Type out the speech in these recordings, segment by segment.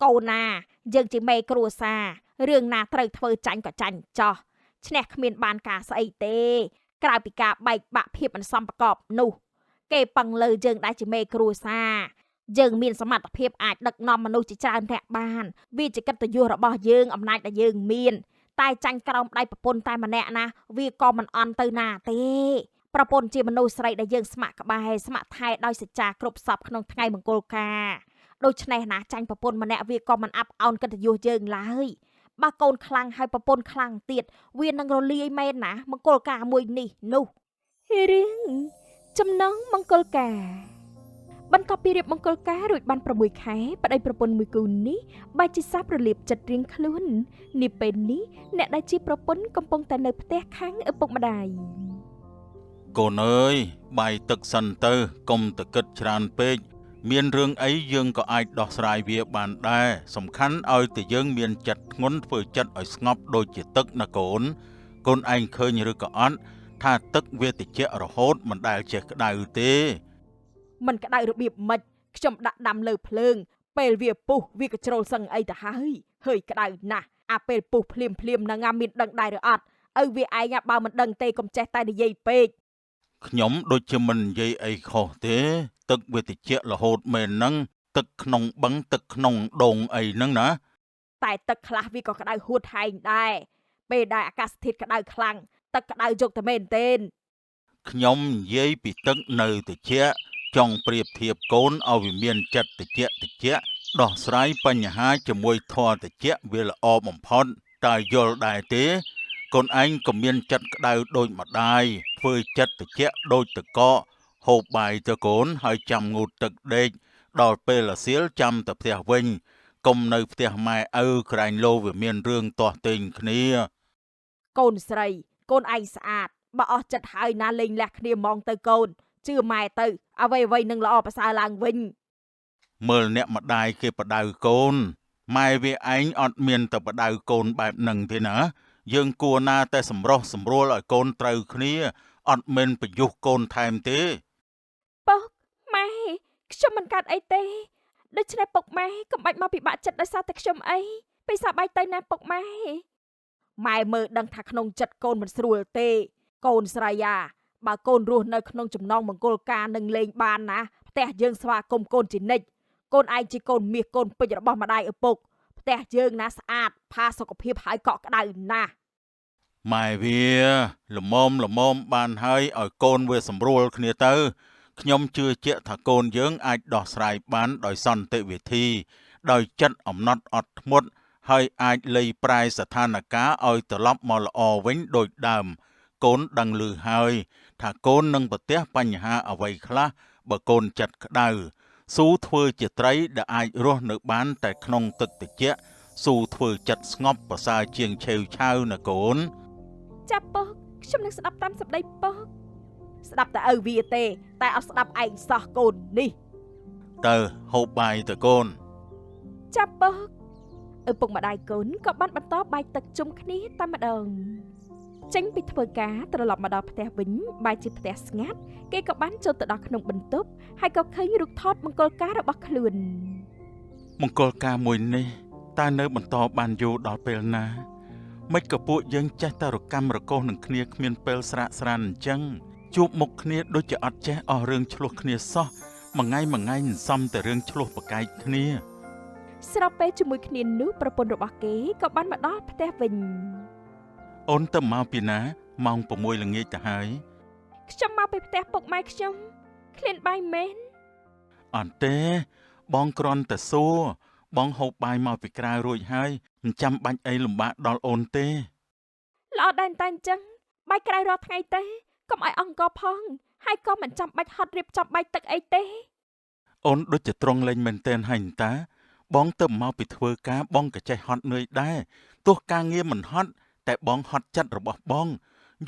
កូនណាយើងជាមេគ្រួសាររឿងណាត្រូវធ្វើចាញ់ក៏ចាញ់ចោះឈ្នះគ្មានបានការស្អីទេក្រៅពីការបែកបាក់ភាពមិនសមប្រកបនោះគេពឹងលើយើងដែលជាមេគ្រួសារយើងមានសមត្ថភាពអាចដឹកនាំមនុស្សជាច្រើនអ្នកបានវាជាកិត្តិយសរបស់យើងអំណាចដែលយើងមានតែចាញ់ក្រោមដៃប្រពន្ធតែម្នាក់ណាវាក៏មិនអន់ទៅណាទេប្រពន្ធជាមនុស្សស្រីដែលយើងស្ម័គ្រក្បែរស្ម័គ្រថែដោយសច្ចាគ្រប់សពក្នុងថ្ងៃមង្គលការដូច្នេះណាចាញ់ប្រពន្ធម្នាក់វាក៏មិនអាប់អោនកិត្តិយសយើងឡើយបើកូនខ្លាំងហើយប្រពន្ធខ្លាំងទៀតវានឹងរលាយមែនណាមង្គលការមួយនេះនោះរឿងចំណងមង្គលការបន្ទាប់ពីរៀបមង្គលការរួចបាន6ខែប្តីប្រពន្ធមួយគូនេះបែរជាសាបរលាបចិត្តរៀងខ្លួននាពេលនេះអ្នកដែលជាប្រពន្ធកំពុងតែនៅផ្ទះខាងឪពុកម្ដាយកូនអើយបាយទឹកសិនទៅកុំទៅគិតច្រើនពេកមានរឿងអីយើងក៏អាចដោះស្រាយវាបានដែរសំខាន់ឲ្យតែយើងមានចិត្តធ្ងន់ធ្វើចិត្តឲ្យស្ងប់ដូចជាទឹកណាកូនកូនឯងឃើញឬក៏អត់ថាទឹកវាត្រជាក់រហូតមិនដែលចេះក្តៅទេមិនក្តៅរបៀបម៉េចខ្ញុំដាក់ដាំលើភ្លើងពេលវាពុះវាក៏ជ្រុលសឹងអីទៅហើយហើយក្តៅណាស់អាពេលពុះភ្លាមភ្លាមនឹងមានដឹងដែរឬអត់ឪវាឯងបើមិនដឹងទេកុំចេះតែនិយាយពេកខ្ញុំដូចជាមិននិយាយអីខុសទេទឹកវាត្រជាក់រហូតមែនហ្នឹងទឹកក្នុងបឹងទឹកក្នុងដងអីហ្នឹងណាតែទឹកខ្លះវាក៏ក្តៅហួតហែងដែរពេលដែលអាកាសធាតុក្តៅខ្លាំងទឹកក្តៅយកតែមែនទេខ្ញុំនិយាយពីទឹកនៅត្រជាក់ចង់ប្រៀបធៀបកូនឲ្យវាមានចិត្តត្រជាក់ត្រជាក់ដោះស្រាយបញ្ហាជាមួយធម៌ត្រជាក់វាល្អបំផុតតើយល់ដែរទេកូនឯងក៏មានចិត្តក្តៅដូចម្ដាយធ្វើចិត្តត្រជាក់ដូចទឹកកកហូបបាយទៅកូនហើយចាំងូតទឹកដេកដល់ពេលរសៀលចាំទៅផ្ទះវិញកុំនៅផ្ទះម៉ែឪក្រែងលោវាមានរឿងទាស់ទែងគ្នាកូនស្រីកូនឯងស្អាតបើអស់ចិត្តហើយណាលេងលះគ្នាហ្មងទៅកូនជឿម៉ែទៅអ្វីៗនឹងល្អប្រសើរឡើងវិញមើលអ្នកម្ដាយគេបដៅកូនម៉ែវាឯងអត់មានទៅបដៅកូនបែបនឹងទេណាយើងគួរណាតែសម្រុះសម្រួលឲ្យកូនត្រូវគ្នាអត់មែនប្រយុទ្ធកូនថែមទេពុកម៉ែខ្ញុំមិនកើតអីទេដូច្នេះពុកម៉ែកុំបាច់មកពិបាកចិត្តដោយសារតែខ្ញុំអីពិសាបាយទៅណាពុកម៉ែម៉ែមើលដឹងថាក្នុងចិត្តកូនមិនស្រួលទេកូនស្រីយ៉ាបើកូនរស់នៅក្នុងចំណងមង្គលការនឹងលេងបានណាផ្ទះយើងស្វាគមន៍កូនជានិច្ចកូនឯងជាកូនមាសកូនពេជ្ររបស់ម្ដាយឪពុកផ្ទះយើងណាស្អាតផាសុខភាពហើយកក់ក្ដៅណាស់ម៉ែវាល្មមល្មមបានហើយឲ្យកូនវាសម្រួលគ្នាទៅខ្ញុំជឿជាក់ថាកូនយើងអាចដោះស្រាយបានដោយសន្តិវិធីដោយចិត្តអំណត់អត់ធ្មត់ហើយអាចលៃប្រែស្ថានភាពឲ្យត្រឡប់មកល្អវិញដូចដើមកូនដឹងឮហើយថាកូននឹងប្រទះបញ្ហាអ្វីខ្លះបើកូនចិត្តក្តៅស៊ូធ្វើជាត្រីដែលអាចរស់នៅបានតែក្នុងទឹកត្រជាក់ស៊ូធ្វើចិត្តស្ងប់ប្រសើរជាងឆេវឆាវណាកូនចាប់ពុកខ្ញុំនឹងស្ដាប់តាមសម្ដីពុកស្ដាប់តែឪវាទេតែអត់ស្ដាប់ឯងសោះកូននេះទៅហូបបាយទៅកូនចាប់ពុកឪពុកម្ដាយកូនក៏បានបន្តបាយទឹកជុំគ្នាតែម្ដងចេញពីធ្វើការត្រឡប់មកដល់ផ្ទះវិញបែរជាផ្ទះស្ងាត់គេក៏បានចូលទៅដល់ក្នុងបន្ទប់ហើយក៏ឃើញរូបថតមង្គលការរបស់ខ្លួនមង្គលការមួយនេះតើនៅបន្តបានយូរដល់ពេលណាមិនក៏ពួកយើងចេះតែរកម្មរកុសនឹងគ្នាគ្មានពេលស្រាកស្រានអញ្ចឹងជួបមុខគ្នាដូចជាអត់ចេះអស់រឿងឆ្លោះគ្នាសោះមួយថ្ងៃមួយថ្ងៃសំតែរឿងឆ្លោះប្រកែកគ្នាស្របពេលជាមួយគ្នានោះប្រពន្ធរបស់គេក៏បានមកដល់ផ្ទះវិញអូនទៅមកពីណាម៉ោង6ល្ងាចទៅហើយខ្ញុំមកពីផ្ទះពុកម៉ែខ្ញុំឃ្លានបាយមែនអត់ទេបងគ្រាន់តែសួរបងហូបបាយមកពីក្រៅរួចហើយមិនចាំបាច់អីលំបាកដល់អូនទេល្អដែរតែអញ្ចឹងបាយក្រៅរាល់ថ្ងៃទេកុំឲ្យអង្គផងហើយក៏មិនចាំបាច់ហត់រៀបចំបាយទឹកអីទេអូនដូចជាត្រង់លេងមែនទែនហើយតាបងទៅមកពីធ្វើការបងក៏ចេះហត់នឿយដែរទោះការងារមិនហត់តែបងហត់ចិត្តរបស់បង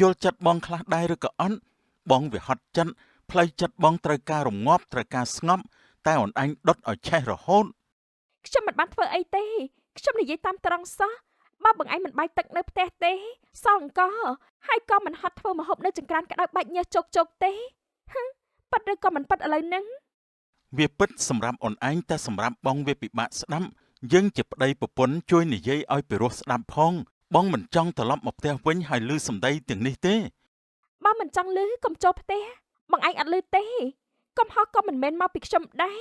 យល់ចិត្តបងខ្លះដែរឬក៏អត់បងវាហត់ចិត្តផ្លូវចិត្តបងត្រូវការរងាប់ត្រូវការស្ងប់តែអូនឯងដុតឲ្យឆេះរហូតខ្ញុំមិនបានធ្វើអីទេខ្ញុំនិយាយតាមត្រង់សោះបើបងឯងមិនបាយទឹកនៅផ្ទះទេសល់អង្គហើយក៏មិនហត់ធ្វើម្ហូបនៅចង្ក្រានក្តៅបាច់ញើសជោកជោកទេប៉ិតឬក៏មិនប៉ិតឥឡូវហ្នឹងវាពិតសម្រាប់អូនឯងតែសម្រាប់បងវាពិបាកស្ដាប់ យើងជាប្តីប្រពន្ធជួយនិយាយឲ្យពីរោះស្ដាប់ផងបងមិនចង់ត្រឡប់មកផ្ទះវិញហើយឮសម្ដីទាំងនេះទេ បើមិនចង់ឮកុំចូលផ្ទះបងឯងអត់ឮទេកំហុសក៏មិនមែនមកពីខ្ញុំដែរ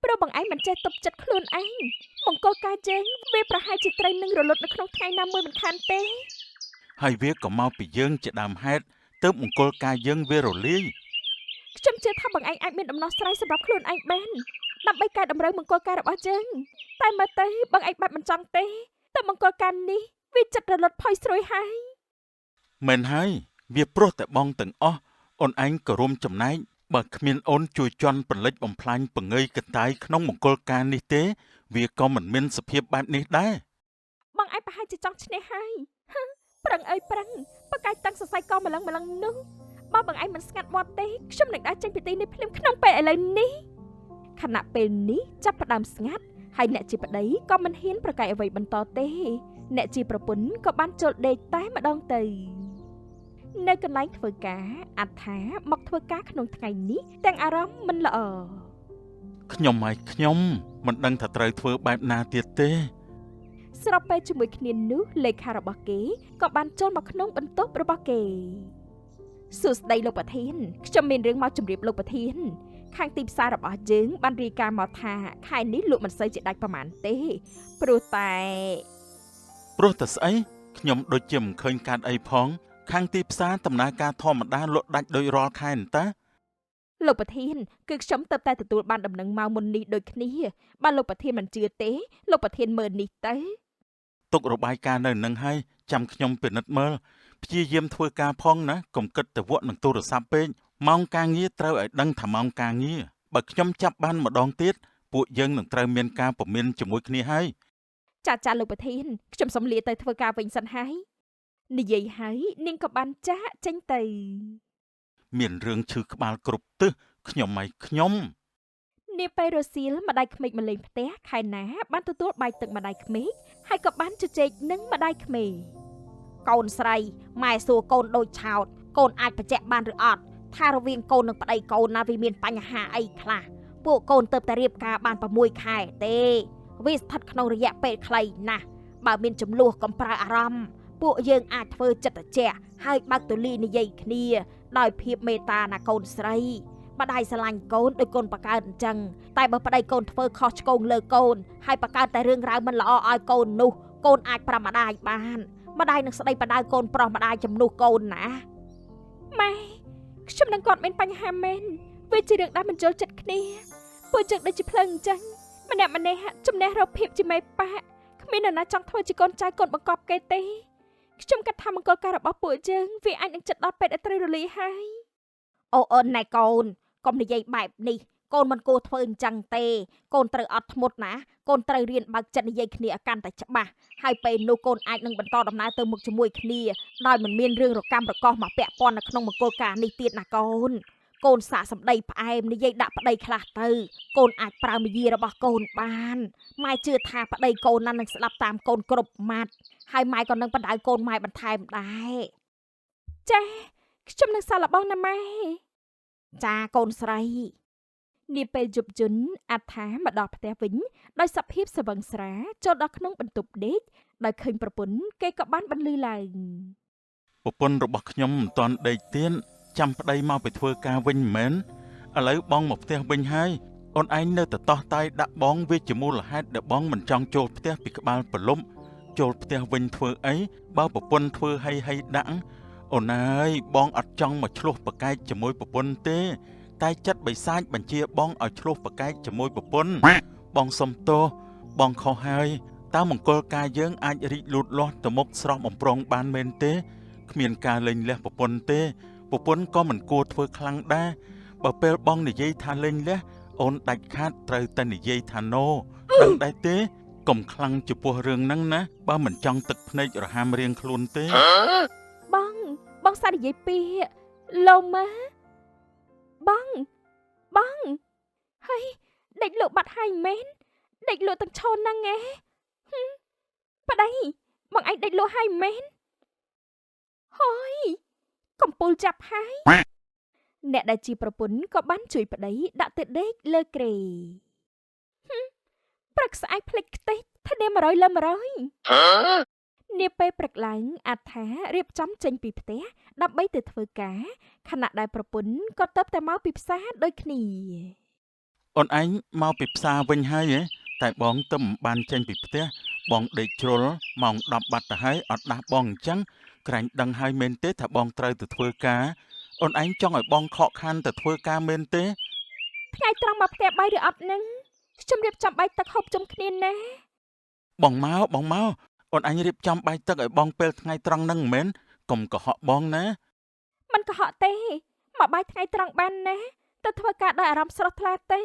ព្រោះបងឯងមិនចេះទប់ចិត្តខ្លួនឯងមង្គលការយើងវាប្រហែលជាត្រូវនឹងរលត់នៅក្នុងថ្ងៃណាមួយមិនខានទេ ហើយវាក៏មកពីយើងជាដើមហេតុទើបមង្គលការយើងវារលាយ ខ្ញុំជឿថាបងឯងអាចមានដំណោះស្រាយសម្រាប់ខ្លួនឯងបានដើម្បីកែតម្រូវមង្គលការរបស់យើងតែមើលទៅបងឯងបែបមិនចង់ទេតែមង្គលការនេះវាចិត្តរលត់ផុយស្រួយហើយ មែនហើយវាព្រោះតែបងទាំងអស់អូនឯងក៏រួមចំណែកបើគ្មានអូនជួយជន់ពន្លិចបំផ្លាញពងើយកន្តើយក្នុងមង្គលការនេះទេវាក៏មិនមានសភាពបែបនេះដែរ បងឯងប្រហែលជាចង់ឈ្នះហើយហឹមប្រឹងអើយប្រឹងបកាយតាំងសរសៃកម្លឹងម្លឹងនោះបើបងឯងមិនស្ងាត់មាត់ទេខ្ញុំនឹងដើរចេញពីទីនេះភ្លាមក្នុងពេលឥឡូវនេះខណៈពេលនេះចាប់ផ្ដើមស្ងាត់ហើយអ្នកជាប្តីក៏មិនហ៊ានប្រកែកអ្វីបន្តទេអ្នកជាប្រពន្ធក៏បានចូលដេកតែម្ដងទៅនៅកន្លែងធ្វើការអត្ថាមកធ្វើការក្នុងថ្ងៃនេះទាំងអារម្មណ៍មិនល្អ ខ្ញុំហើយខ្ញុំមិនដឹងថាត្រូវធ្វើបែបណាទៀតទេ ស្របពេលជាមួយគ្នានោះលេខារបស់គេក៏បានចូលមកក្នុងបន្ទប់របស់គេសួស្តីលោកប្រធានខ្ញុំមានរឿងមកជម្រាបលោកប្រធានខាងទីផ្សាររបស់យើងបានរាយការណ៍មកថាខែនេះលក់មិនសូវជាដាច់ប្រហែលទេព្រោះតែ ព្រោះតែស្អីខ្ញុំដូចជាមិនឃើញកាត់អីផងខាងទីផ្សារដំណើរការធម្មតាលក់ដាច់ដូចរាល់ខែនតា លោកប្រធានគឺខ្ញុំទៅតែទទួលបានដំណឹងមកមុននេះដូចគ្នាបើលោកប្រធានមិនជឿទេលោកប្រធានមើលនេះទៅ ទុករបាយការណ៍នៅនឹងហើយចាំខ្ញុំពិនិត្យមើលព្យាយាមធ្វើការផងណាកុំគិតទៅវក់នឹងទូរស័ព្ទពេកម៉ោងការងារត្រូវឲ្យដឹងថាម៉ោងការងារបើខ្ញុំចាប់បានម្ដងទៀតពួកយើងនឹងត្រូវមានការពមៀនជាមួយគ្នាហើយ ចាចាលោកប្រធានខ្ញុំសូមលាទៅធ្វើការវិញសិនហើយនិយាយហើយនាងក៏បានចាកចេញទៅ មានរឿងឈឺក្បាលគ្រប់ទិសខ្ញុំឲ្យខ្ញុំ នាពេលរសៀលម្ដាយក្មេកមកលេងផ្ទះខែណាបានទទួលបាយទឹកម្ដាយក្មេកហើយក៏បានជជែកនឹងម្ដាយក្មេក កូនស្រីម៉ែសួរកូនដូចឆោតកូនអាចបញ្ជាក់បានឬអត់ថារវាងកូននិងប្តីកូនណាវាមានបញ្ហាអីខ្លះពួកកូនទៅតែរៀបការបាន6ខែទេវាស្ថិតក្នុងរយៈពេលខ្លីណាស់បើមានចំនួនកុំប្រើអារម្មណ៍ពួកយើងអាចធ្វើចិត្តត្រជាក់ហើយបើកទូលាយនិយាយគ្នាដោយភាពមេត្តាណាកូនស្រីម្ដាយស្រឡាញ់កូនដូចកូនបង្កើតអញ្ចឹងតែបើប្តីកូនធ្វើខុសឆ្គងលើកូនហើយបង្កើតតែរឿងរ៉ាវមិនល្អឲ្យកូននោះកូនអាចប្រាប់ម្ដាយបានម្ដាយនឹងស្ដីបដៅកូនប្រុសម្ដាយជំនួសកូនណា ម៉ែខ្ញុំនឹងគាត់មានបញ្ហាមែនវាជារឿងដែលមិនចូលចិត្តគ្នាពួកយើងដូចជាភ្លើងអញ្ចឹងម្នាក់ម្នាក់ជំនះរកភាពជាមេប៉ាក់គ្មាននរណាចង់ធ្វើជាកូនចៅកូនបង្កប់គេទេខ្ញុំគិតថាមង្គលការរបស់ពួកយើងវាអាចនឹងចិត្តដល់ពេលដែលត្រូវរលាយហើយ អូអូនណែកូនកុំនិយាយបែបនេះកូនមិនគួរធ្វើអញ្ចឹងទេកូនត្រូវអត់ធ្មត់ណាកូនត្រូវរៀនបើកចិត្តនិយាយគ្នាឲ្យកាន់តែច្បាស់ហើយពេលនោះកូនអាចនឹងបន្តដំណើរទៅមុខជាមួយគ្នាដោយមិនមានរឿងរកម្មរកោសមកពាក់ព័ន្ធនៅក្នុងមង្គលការនេះទៀតណាកូនកូនសាកសម្ដីផ្អែមនិយាយដាក់ប្តីខ្លះទៅកូនអាចប្រើមាយារបស់កូនបានម៉ែជឿថាប្តីកូនណានឹងស្ដាប់តាមកូនគ្រប់ម៉ាត់ហើយម៉ែក៏នឹងបណ្ដៅកូនម៉ែបន្ថែមដែរ ចាខ្ញុំនឹងសាកល្បងណាម៉ែ ចាកូនស្រី នាពេលយប់យន់អត្ថាមកដល់ផ្ទះវិញដោយសភាពស្វឹងស្រាចូលដល់ក្នុងបន្ទប់ដេកដោយឃើញប្រពន្ធគេក៏បានបន្លឺឡើង ប្រពន្ធរបស់ខ្ញុំមិនទាន់ដេកទៀតចាំប្តីមកពីធ្វើការវិញមិនមែនឥឡូវបងមកផ្ទះវិញហើយអូនឯងនៅតែតោះតែដាក់បងវាជាមូលហេតុដែលបងមិនចង់ចូលផ្ទះពីក្បាលព្រលប់ចូលផ្ទះវិញធ្វើអីបើប្រពន្ធធ្វើហីហីដាក់អូនអើយបងអត់ចង់មកឆ្លោះប្រកែកជាមួយប្រពន្ធទេតែចិត្តបិសាចបញ្ជាបងឲ្យឆ្លោះប្រកែកជាមួយប្រពន្ធបងសុំទោសបងខុសហើយតើមង្គលការយើងអាចរីកលូតលាស់ទៅមុខស្រស់បំព្រងបានមែនទេគ្មានការលែងលះប្រពន្ធទេប្រពន្ធក៏មិនគួរធ្វើខ្លាំងដែរបើពេលបងនិយាយថាលែងលះអូនដាច់ខាតត្រូវតែនិយាយថាណូដឹងដែរទេកុំខ្លាំងចំពោះរឿងហ្នឹងណាបើមិនចង់ទឹកភ្នែករហាមរៀងខ្លួនទេ បងបងសានិយាយពីលោម៉ាបងបងហើយដេកលក់បាត់ហើយមែនដេកលក់ទាំងឈនហ្នឹងឯងប្តីបងឯងដេកលក់ហើយមែនហើយកំពូលចាប់ហើយអ្នកដែលជាប្រពន្ធក៏បានជួយប្តីដាក់ទៅដេកលើគ្រែព្រឹកស្អែកភ្លេចខ្ទេច ធានា100លើ100នាពេលព្រឹកឡើងអត្ថារៀបចំចេញពីផ្ទះដើម្បីទៅធ្វើការខណៈដែលប្រពន្ធក៏ទៅតែមកពីផ្សារដូចគ្នា អូនឯងមកពីផ្សារវិញហើយហ៎តែបងទៅមិនបានចេញពីផ្ទះបងដេកជ្រុលម៉ោង10បាត់ទៅហើយអត់ដាស់បងអញ្ចឹងក្រែងដឹងហើយមែនទេថាបងត្រូវទៅធ្វើការអូនឯងចង់ឲ្យបងខកខានទៅធ្វើការមែនទេ ថ្ងៃត្រង់មកផ្ទះបាយឬអត់នឹងខ្ញុំរៀបចំបាយទឹកហូបជុំគ្នាណា បងមកបងមកអូនឯងរៀបចំបាយទឹកឲ្យបងពេលថ្ងៃត្រង់ហ្នឹងមិនមែនកុំកុហកបងណា មិនកុហកទេមកបាយថ្ងៃត្រង់បានណាទៅធ្វើការដោយអារម្មណ៍ស្រស់ថ្លាទេ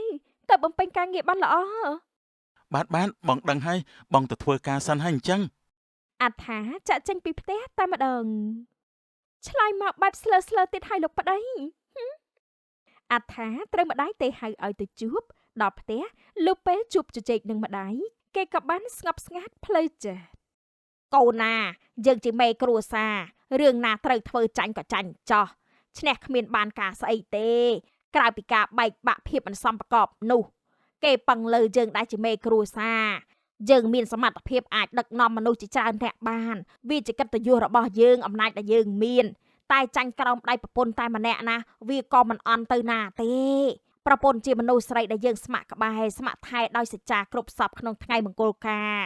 ទៅបំពេញការងារបានល្អ បាទបាទបងដឹងហើយបងទៅធ្វើការសិនហើយអញ្ចឹង អត្ថាចាក់ចេញពីផ្ទះតែម្ដងឆ្លើយមកបែបស្លើស្លើទៀតហើយលោកប្តីហឹមអត្ថាត្រូវម្ដាយទេហៅឲ្យទៅជួបដល់ផ្ទះលុះពេលជួបជជែកនឹងម្ដាយគេក៏បានស្ងប់ស្ងាត់ផ្លូវចិត្ត កូនណាយើងជាមេគ្រួសាររឿងណាត្រូវធ្វើចាញ់ក៏ចាញ់ចោះឈ្នះគ្មានបានការស្អីទេក្រៅពីការបែកបាក់ភាពមិនសមប្រកបនោះគេពឹងលើយើងដែលជាមេគ្រួសារយើងមានសមត្ថភាពអាចដឹកនាំមនុស្សជាច្រើនអ្នកបានវាជាកិត្តិយសរបស់យើងអំណាចដែលយើងមានតែចាញ់ក្រោមដៃប្រពន្ធតែម្នាក់ណាវាក៏មិនអន់ទៅណាទេប្រពន្ធជាមនុស្សស្រីដែលយើងស្ម័គ្រក្បែរស្ម័គ្រថែដោយសច្ចាគ្រប់សពក្នុងថ្ងៃមង្គលការ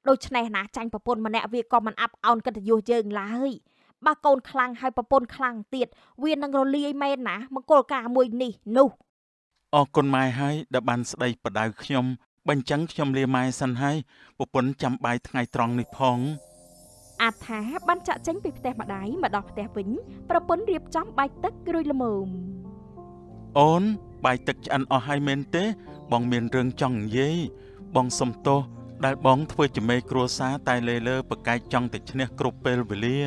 ដូច្នេះណាចាញ់ប្រពន្ធម្នាក់វាក៏មិនអាប់អោនកិត្តិយសយើងឡើយបើកូនខ្លាំងហើយប្រពន្ធខ្លាំងទៀតវានឹងរលាយមែនណាមង្គលការមួយនេះនោះ អរគុណម៉ែហើយដែលបានស្ដីបដៅខ្ញុំបើអញ្ចឹងខ្ញុំលាម៉ែសិនហើយប្រពន្ធចាំបាយថ្ងៃត្រង់នេះផង អត្ថាបានចាក់ចេញពីផ្ទះម្ដាយមកដល់ផ្ទះវិញប្រពន្ធរៀបចំបាយទឹករួចល្មម អូនបាយទឹកឆ្អិនអស់ហើយមែនទេបងមានរឿងចង់និយាយបងសុំទោសដែលបងធ្វើជាមេគ្រួសារតែលេលើប្រកែកចង់តែឈ្នះគ្រប់ពេលវេលា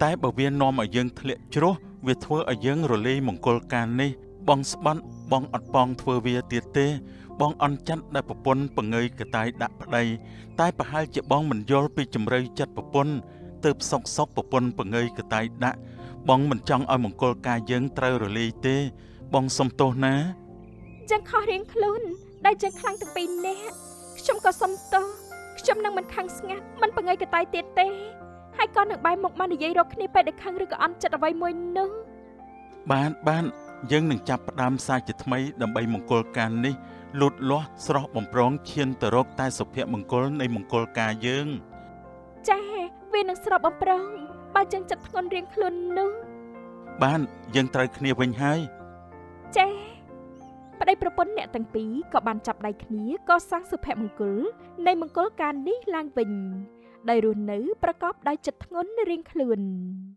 តែបើវានាំឲ្យយើងធ្លាក់ជ្រោះវាធ្វើឲ្យយើងរលាយមង្គលការនេះបងស្បន់បងអត់ប៉ងធ្វើវាទៀតទេបងអន់ចិត្តដែលប្រពន្ធពងើយកតាយដាក់ប្តីតែប្រហែលជាបងមិនយល់ពីជំរឿចិត្តប្រពន្ធទើបសុកសុកប្រពន្ធពងើយកតាយដាក់បងមិនចង់ឲ្យមង្គលការយើងត្រូវរលាយទេបងសុំទោសណា យើងខុសរៀងខ្លួនដែលយើងខ្លាំងទាំងពីរនាក់ខ្ញុំក៏សុំទោសខ្ញុំនឹងមិនខឹងស្ងាត់មិនបង្អីកតាយទៀតទេហើយក៏នឹងបែរមុខមកនិយាយរកគ្នាពេលដែលខឹងឬក៏អន់ចិត្តអ្វីមួយនោះ បានបានយើងនឹងចាប់ផ្ដើមសាជាថ្មីដើម្បីមង្គលការនេះលូតលាស់ស្រស់បំព្រងឈានទៅរកតែសុភមង្គលនៃមង្គលការយើង ចាវានឹងស្រស់បំព្រងបើយើងចិត្តធ្ងន់រៀងខ្លួននោះ បានយើងត្រូវគ្នាវិញហើយ ចាប្តីប្រពន្ធអ្នកទាំងពីរក៏បានចាប់ដៃគ្នាកសាងសុភមង្គលនៃមង្គលការនេះឡើងវិញដោយរស់នៅប្រកបដោយចិត្តធ្ងន់រៀងខ្លួន